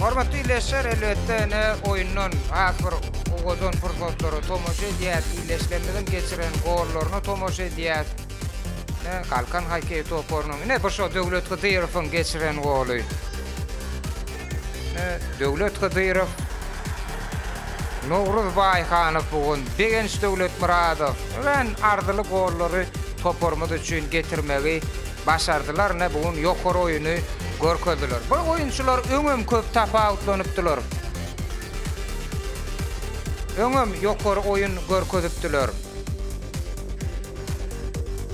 Hormatly ildeşler, elbetde ine oýundan has bir owadan pursatlara tomaşa edýäs. Ildeşlerimiziň geçiren gollaryna tomaşa edýäs. Ine Galkan hokkeý toparynyň ine bu şo Döwlet Hydyrowyň geçiren goly. Ine Döwlet Hydyrow, Nowruz Baýhanow bu gün, Begenç Döwletmyradow örän arzyly gollary toparymyz üçin getirmegi başardylar, ine bu gün ýokary oýuny görkezdiler. Bu oýunçylar öňem köp tapawutlanypdylar. Öňem ýokary oýun görkezipdiler.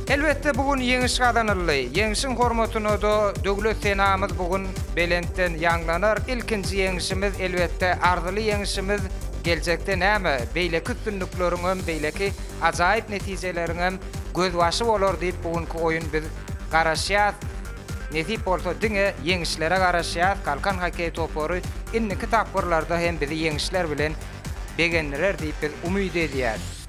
Elbetde bu gün ýeňiş gazanyldy. Ýeňşiň hormatyna-da döwlet senamyz bu gün belentden ýaňlanar. Ilkinji ýeňşimiz, elbetde arzyly ýeňşimiz geljekde näme, beýleki üstünlikleriňem, beýleki ajaýyp netijeleriňem gözbaşy bolar diýip bu günki oýun biz garaşýas. Nesip bolsa diňe ýeňişlere garaşýas. Galkan hokkeý topary indiki tapgyrlarda hem bizi ýeňişler bilen begendirer diýip biz umyt edýäs.